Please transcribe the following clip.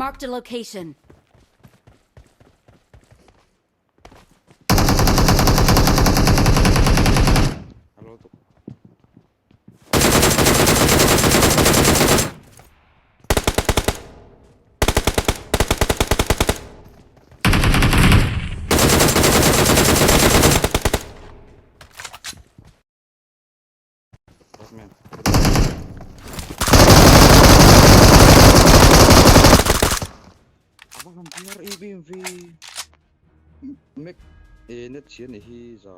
Marked a location. Alo tuk. Batman. A va han biar em em ve. Mac e net chhia ni hi za.